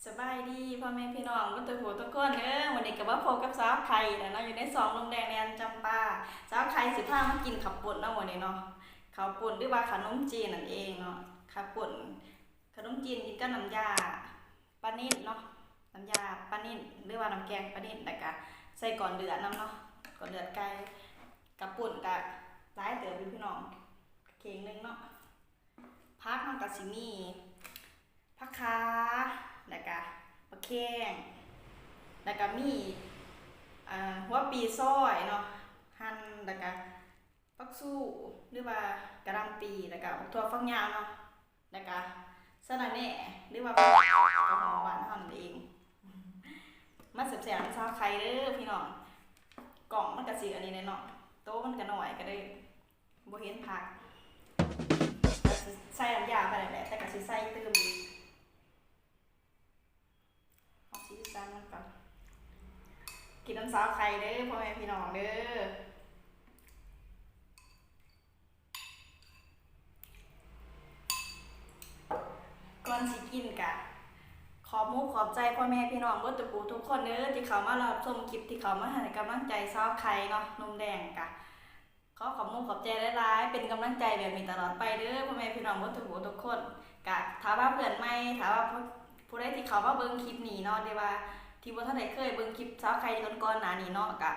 ສະບາຍດີພໍ່ແມ່ພີ່ນ້ອງເບິດທຸກຜູ້ທຸກຄົນເດີ. ມື້ນີ້ກໍມາພົບກັບສາວໄຂ່ແລ້ວເນາະ ຢູ່ໃນຊ່ອງໜຸ່ມແດງແດນຈຳປາ. ສາວໄຂ່ຊິພາມາກິນເຂົ້າປຸ້ນເນາະມື້ນີ້ເນາະ. ເຂົ້າປຸ້ນຫຼືວ່າຂະໜົມຈີນນັ້ນເອງເນາະ. ເຂົ້າປຸ້ນ ຂະໜົມຈີນກິນກັບນ້ຳຢາປານິນເນາະ, ນ້ຳຢາປານິນ ຫຼືວ່ານ້ຳແກງປານິນ ແລ້ວກະໃສ່ກ້ອນເລືອດນຳເນາະ, ກ້ອນເລືອດໄກ່. ເຂົ້າປຸ້ນກະຫຼາຍເຕີບຢູ່ພີ່ນ້ອງ, ເຂ່ງໜຶ່ງເນາະ. ຜັກມັນກະຊິມີຜັກຄາ ແລ້ວກະບັກແຂ້ງ ແລ້ວກະມີ ອ່າ ຫົວປີຊອຍເນາະ ຫັ່ນ ແລ້ວກະ ຜັກຊູ່ ຫຼືວ່າກະຫຼ່ຳປີ ແລ້ວກະບັກຖົ່ວຝັກຍາວເນາະ ແລ້ວກະສະລະແໜ່ ຫຼືວ່າຜັກກາດຫອມບ້ານເຮົານັ້ນເອງ. ມາແຊບໆນຳສາວໄຂ່ເດີພີ່ນ້ອງ. ກ້ອງມັນກະຊິອັນນີ້ແຫຼະເນາະ, ໂຕມັນກະນ້ອຍ ກະເລີຍບໍ່ເຫັນຜັກ. ກະຊິໃສ່ນ້ຳຢາໄປແຫຼະ ແຕ່ກະຊິໃສ່ຕື່ມອີກ. ເອົາສີສັນມັນກ່ອນ. ກິນນຳສາວໄຂ່ເດີພໍ່ແມ່ພີ່ນ້ອງເດີ. ກ່ອນຊິກິນກະຂອບມຸກຂອບໃຈພໍ່ແມ່ພີ່ນ້ອງເບິດທຸກຜູ້ທຸກຄົນເດີ ທີ່ເຂົ້າມາຮັບຊົມຄລິບ ທີ່ເຂົ້າມາໃຫ້ກຳລັງໃຈສາວໄຂ່ເນາະ. ໜຸ່ມແດງກະ ຂໍຂອບມຸກຂອບໃຈຫຼາຍໆ ເປັນກຳລັງໃຈແບບນີ້ຕະຫຼອດໄປເດີພໍ່ແມ່ພີ່ນ້ອງເບິດທຸກຜູ້ທຸກຄົນ. ກະຖ້າວ່າເພື່ອນໃໝ່ ຖ້າວ່າຜູ້ ຜູ້ໃດທີ່ເຂົ້າມາເບິ່ງຄລິບນີ້ເນາະ ຫຼືວ່າທີ່ບໍ່ທັນໄດ້ເຄີຍເບິ່ງຄລິບສາວໄຂ່ກ່ອນໆໜ້ານີ້ເນາະ ກະ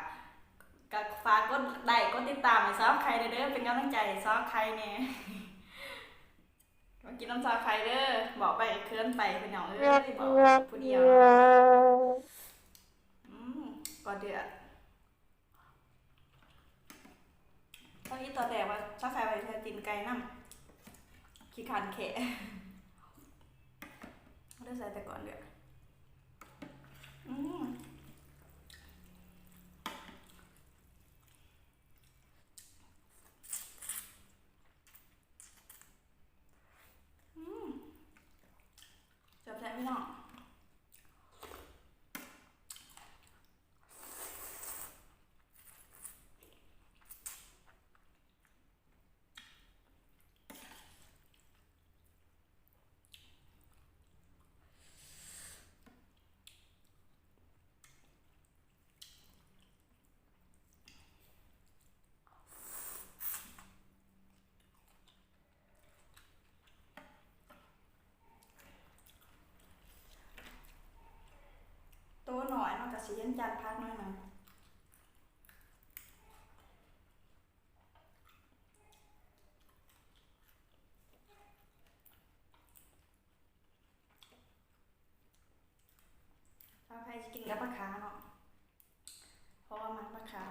ກະຝາກກົດໄລກ໌ ກົດຕິດຕາມໃຫ້ສາວໄຂ່ແດ່ເດີ ເປັນກຳລັງໃຈໃຫ້ສາວໄຂ່ແດ່. ມາກິນນຳສາວໄຂ່ເດີ. ເວົ້າໄປກະເຂີນໄປພີ່ນ້ອງເອີຍ ເວົ້າຜູ້ດຽວເນາະ. ອືມ ກໍເດືອດ. ຕອນນີ້ຕອນແລກວ່າສາວໄຂ່ວ່າຊິໃສ່ຕີນໄກ່ນຳ ຂີ້ຄ້ານແຄະ ເລີຍໃສ່ແຕ່ກ້ອນເລືອດ. ອືມ ອືມ ແຊບໆ ພີ່ນ້ອງ. ໂຕນ້ອຍມັນກະຊິເຫັນຈານຜັກໜ້ອຍໜຶ່ງ. ຖ້າໃຜຊິກິນກັບປາຂາເນາະ ເພາະວ່າມັກປາຂາ.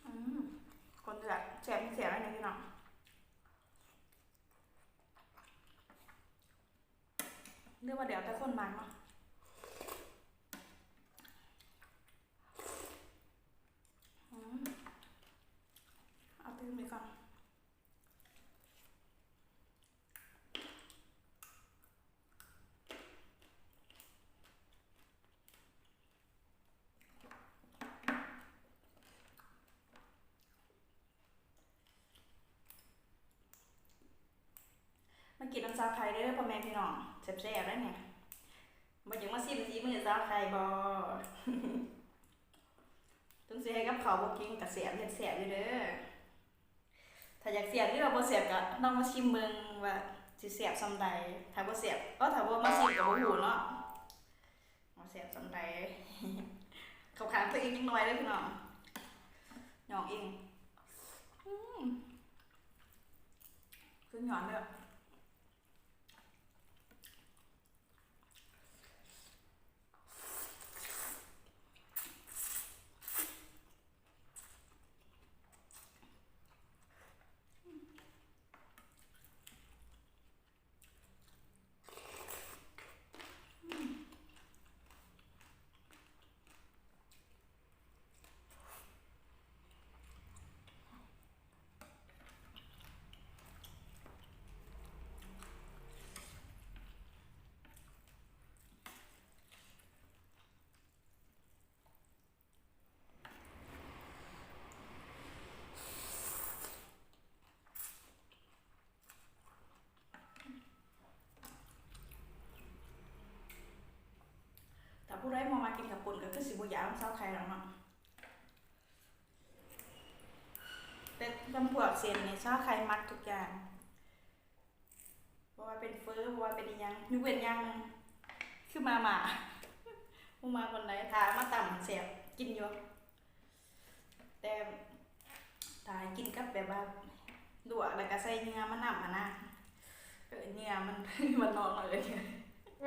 ອືມ ຄົນເລືອກແຊບ ແຊບອັນນີ້ພີ່ນ້ອງ ຫຼືວ່າແລ້ວແຕ່ຄົນມັກເນາະ. ອືມ ເອົາຕື່ມອີກກ່ອນ. ມາກິນນຳສາວໄຂ່ເດີພໍ່ແມ່ພີ່ນ້ອງ ແຊບໆ ເດ້ນີ້. ບໍ່ຢາກມາຊິມສີມືສາວໄຂ່ບໍ່? ເຖິງຊິເຮັດກັບເຂົ້າບໍ່ເກັ່ງກະແຊບ ເຮັດແຊບຢູ່ເດີ. ຖ້າຢາກແຊບ ຫຼືວ່າບໍ່ແຊບກະລອງມາຊິມເບິ່ງວ່າຊິແຊບສ່ຳໃດ. ຖ້າບໍ່ແຊບ ເອີ ຖ້າບໍ່ມາຊິມກະບໍ່ຮູ້ເນາະ ວ່າແຊບສ່ຳໃດ. ເຂົ້າຂ້າງຕົວເອງຈັກໜ້ອຍເດີພີ່ນ້ອງ ຫຍອກເອງ. ອືມ ສຸດຍອດເດີ. ມ ຜູ້ໃດບໍ່ມັກກິນເຂົ້າປຸ້ນກໍຄືຊິບໍ່ຢາກນຳສາວໄຂ່ດອກເນາະ. ແຕ່ຈຳພວກເສັ້ນນີ້ສາວໄຂ່ມັກທຸກຢ່າງ ບໍ່ວ່າເປັນເຝີ ບໍ່ວ່າເປັນອີ່ຫຍັງ ຍົກເວັ້ນຢ່າງໜຶ່ງ ຄືມາມ່າ ບໍ່ມັກປານໃດ. ຖ້າມາຕຳແຊບ ກິນຢູ່. ແຕ່ຖ້າໃຫ້ກິນກັບແບບວ່າລວກ ແລ້ວກໍໃສ່ເຫຍື່ອມານຳຫັ້ນນະ ເອີ ເຫຍື່ອມັນ ບ້ານນອກເອີ້ນ ແຊບໆ. ອ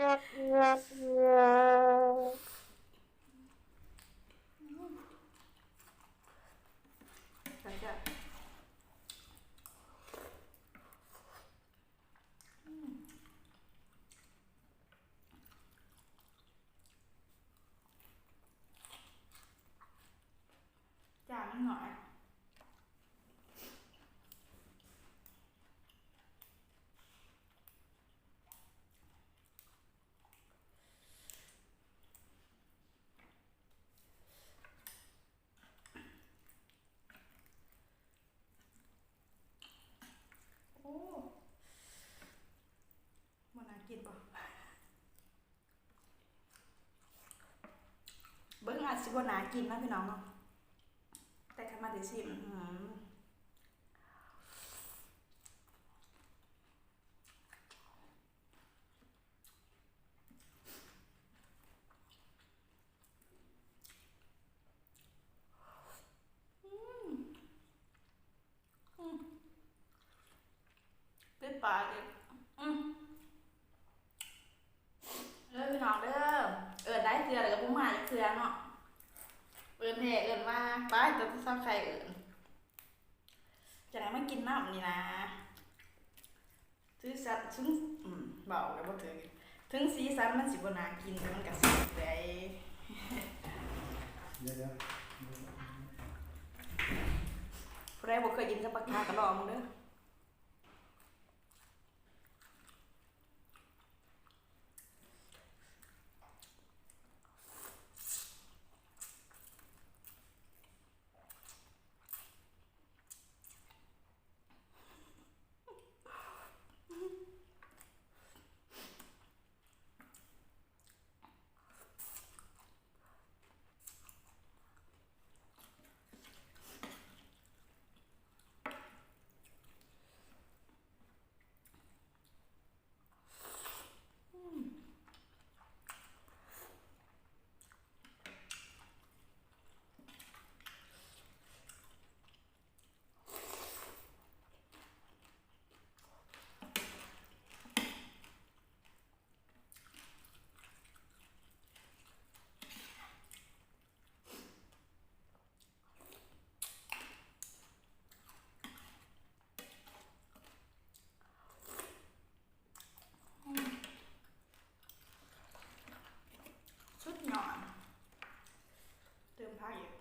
ືມ ຈານມັນໜ້ອຍ. ໂອ້ ບໍ່ໜ້າກິນບໍ່? ເບິ່ງອາດຊິບໍ່ໜ້າກິນນະພີ່ນ້ອງເນາະ ແຕ່ຄັນມາໄດ້ຊີມ ອື ອືມ ອືມ ຕິດປາກອີກ ອືມ ເດີພີ່ນ້ອງເດີ ເອີ້ນຫຼາຍເທື່ອແລ້ວກໍບໍ່ມາຈັກເທື່ອເນາະ ເອີ້ນແທ້ເອີ້ນວ່າ ໄປແຕ່ສາວໄຂ່ເອີ້ນ ຈະໄດ້ມາກິນນຳນີ້ນະ. ຖືສັນ ເວົ້າກໍບໍ່ຖືກ ເຖິງສີສັນມັນຊິບໍ່ໜ້າກິນ ແຕ່ມັນກໍແຊບເດ້. ດຽວໆ ຜູ້ໃດບໍ່ເຄີຍກິນກັບຜັກຄາກໍລອງເບິ່ງເດີ. ອືມ ສຸດຍອດ ຕື່ມຜັກອີກ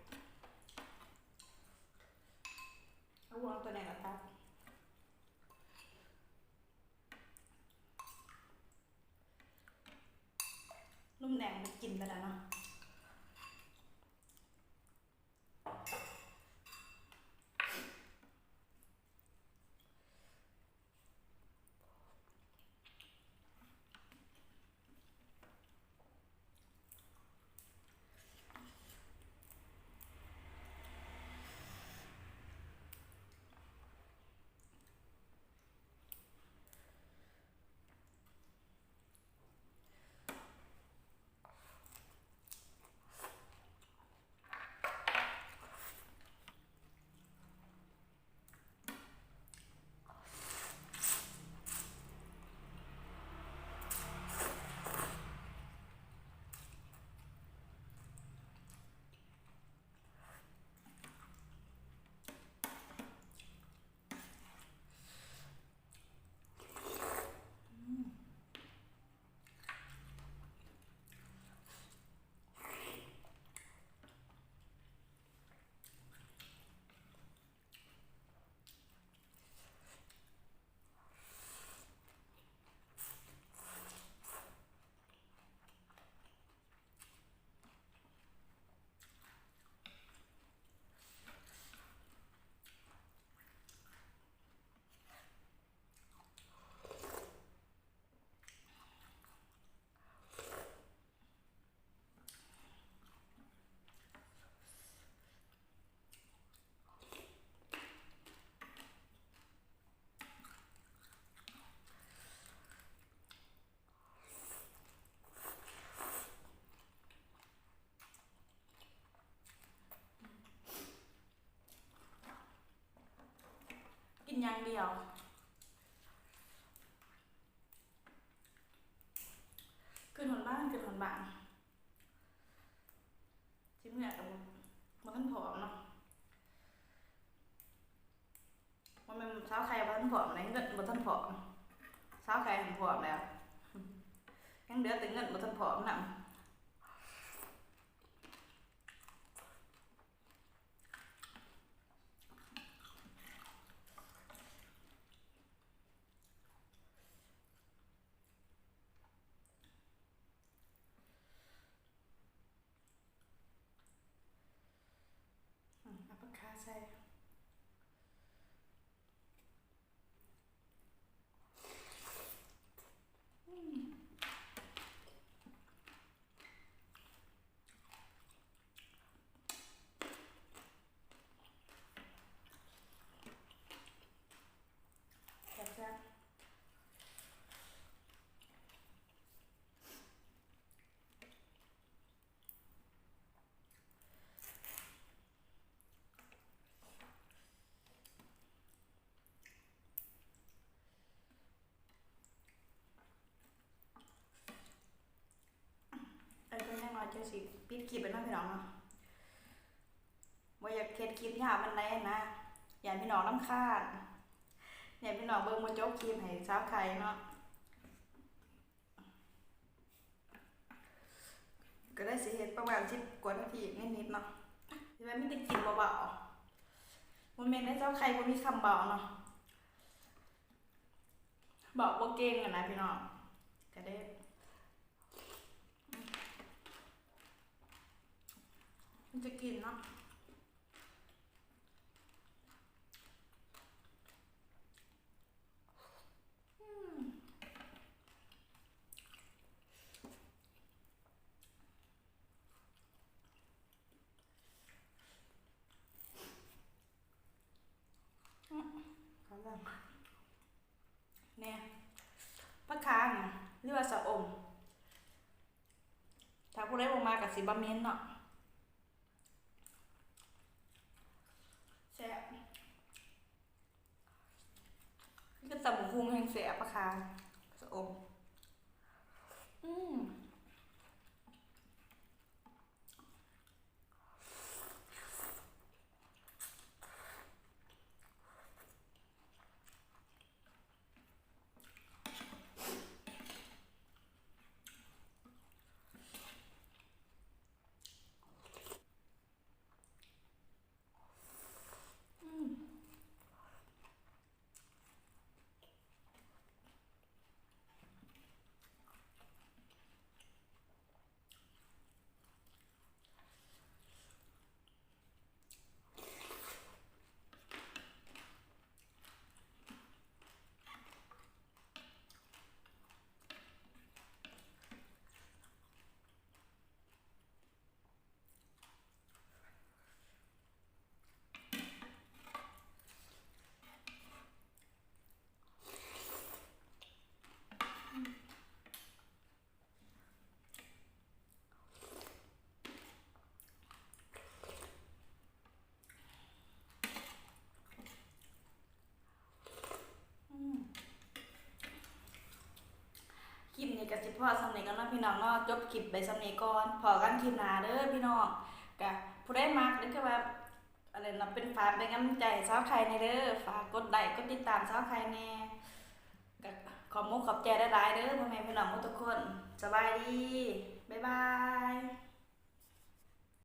ເອົາບ່ວງໂຕໃຫຍ່ລະຕັກ ໜຸ່ມແໜ້ນໄດ້ກິນໄປແລ້ວເນາະ. ອ ຢ່າງດຽວ. ຂຶ້ນຮອດບ້ານ ຂຶ້ນຮອດບ້ານ ຊິເມືອກໍບໍ່ ບໍ່ທັນພ້ອມເນາະ. ບໍ່ແມ່ນສາວໄຂ່ບໍ່ທັນພ້ອມໃດ໋ ເງິນບໍ່ທັນພ້ອມ. ສາວໄຂ່ຫັ້ນພ້ອມແລ້ວ ຍັງເຫຼືອແຕ່ເງິນບໍ່ທັນພ້ອມນຳ. ອືມ ເອົາຜັກຄາໃສ່. ອືມ ແຊບໆ. ເອີ ເພິ່ນຍັງນ້ອຍ ຈັ່ງຊິປິດຄລິບໄປເນາະ ພີ່ນ້ອງເນາະ. ບໍ່ຢາກເຮັດຄລິບຍາວປານໃດນະ ຢ້ານພີ່ນ້ອງລຳຄານ ຢ້ານພີ່ນ້ອງເບິ່ງບໍ່ຈົບຄລິບໃຫ້ສາວໄຂ່ເນາະ. ກໍໄດ້ຊິເຮັດປະມານສິບກວ່ານາທີນິດໆເນາະ ທີ່ວ່າມີແຕ່ກິນເບົາໆ. ບໍ່ແມ່ນໃດ ສາວໄຂ່ບໍ່ມີຄຳເບົາເນາະ ເວົ້າບໍ່ເກັ່ງຫັ້ນນະພີ່ນ້ອງ. ກໍໄດ້ ມັນຈະກິນເນາະ. ອືມ ອືມ ຂອງແດ່ ແນ່ ຜັກຄານະ ຫຼືວ່າຊະອົມ. ຖ້າຜູ້ໃດບໍ່ມັກກໍຊິບໍ່ເໝັນເນາະ. ແຊບ ຄືຕຳບັກຫຸ່ງແຮ່ງແຊບປະຄາ ຊະອົມ. ອືມ. ອືມ ຄລິບນີ້ກໍຊິພໍສ່ຳນີ້ກ່ອນເນາະ ພີ່ນ້ອງເນາະ. ຈົບຄລິບໄປສ່ຳນີ້ກ່ອນ ພໍ້ກັນຄລິບໜ້າເດີພີ່ນ້ອງ. ກະຜູ້ໃດມັກ ຫຼືຄືວ່າ ອັນນັ້ນນະ ເປັນ ຝາກເປັນກຳລັງໃຈໃຫ້ສາວໄຂ່ແດ່ເດີ. ຝາກກົດໄລກົດຕິດຕາມສາວໄຂ່ແດ່. ກະຂອບມຸກຂອບໃຈຫຼາຍໆເດີ ພໍ່ແມ່ພີ່ນ້ອງໝົດທຸກຄົນ. ສະບາຍດີ ບາຍບາຍ.